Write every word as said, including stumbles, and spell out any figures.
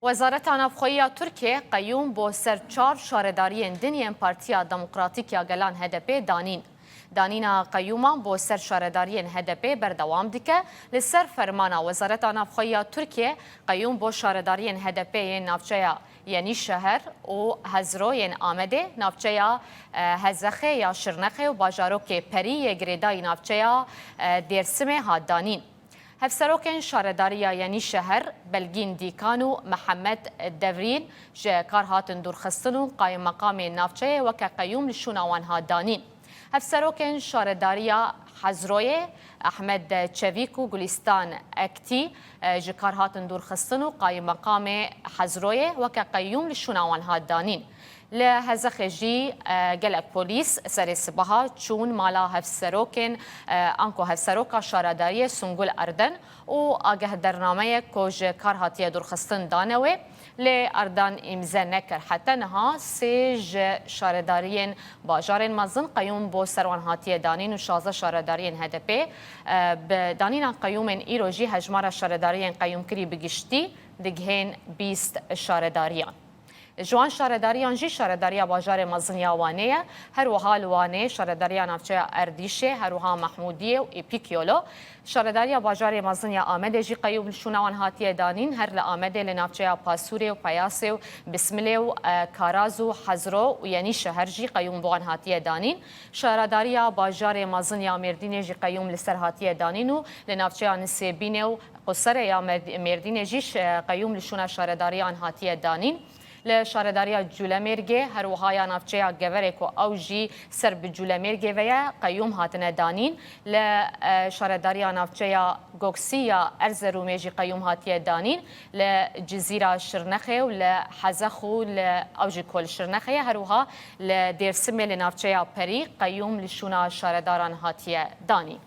Wezareta Navxweyî ya Tirkiyê qeyûm bo ser çar şaredariyên din yên Partiya Demokratîk ya Gelan H D P danîn. Danîna qeyûman bo ser şaredariyên H D P berdewam dike. Li ser fermana Wezareta Navxweyî ya Tirkiyê qeyûm bo şaredariyên H D P yên navçeya Yenîşehir û Hezro yên Amedê, navçeya, e, Hezexê ya Şirnexê û bajarokê Perî yê girêdayî navçeya, e, Dêrsimê hat danîn. Hevserokên Şaredariya Yenîşehir Belgîn Dîkan û Mihemed Devrîn ji kar hatin dûrxistin û qayîmmeqamê navçeyê weke qeyûm li şûna wan hat danîn. Hevserokên Şaredariya Hezroyê Ehmed Çevîk û Gulîstan Ektî, e, ji kar hatin dûrxistin û qayîmmeqamê Hezroyê weke qeyûm li şûna wan hat danîn. Li Hezexê jî, e, gelek polîs serê sibaha çûn mala hevserokên, e, anku hevseroka şaredariyê Sungul Erden û agehdernameyek ku ji kar hatiye dûrxistin dane wê, lê Erden îmze nekir. Heta niha sê ji şaredariyên bajarên mezin qeyûm bo ser wan hatiye danîn û şazdeh şaredariyên H D P, e, bi danîna qeyûmên îro jî hejmara şaredariyên qeyûmkirî bi giştî digihên bîst şaredariyan. Ji wan şaredariyan jî Şaredariya Bajarê Mezin ya Wanê ye. Her wiha li Wanê Şaredariya Navçeya Erdîşê, her wiha Mehmûdiyê û Îpîk Yolo. Şaredariya Bajarê Mezin ya Amedê jî qeyûm li şûna wan hatiye danîn. Her li Amedê li navçeya Pasûrê û Peyasê û Bismilê û, e, Karaz û Hezro û Yenîşehir jî qeyûm bi wan hatiye danîn. Şaredariya Bajarê Mezin ya Mêrdînê jî qeyûm li ser hatiye danîn û li navçeya Nisêbînê û Quserê ya Merd-, Mêrdînê jî ş-, qeyûm li şûna şaredariyan hatiye danîn. Li Şaredariya Culemêrgê, her wiha ya navçeya Geverê ku ew jî ser bi Culemêrgê ve ye, qeyûm hatine danîn. Li, e, Şaredariya Navçeya Goksî ya Erzerûmê jî qeyûm hatiye danîn. Li Cizîra Şirnexê û li Hezex û li, ew jî ku li Şirnexê ye, her wiha li Dêrsimê li navçeya Perî qeyûm li şûna şaredaran hatiye danîn.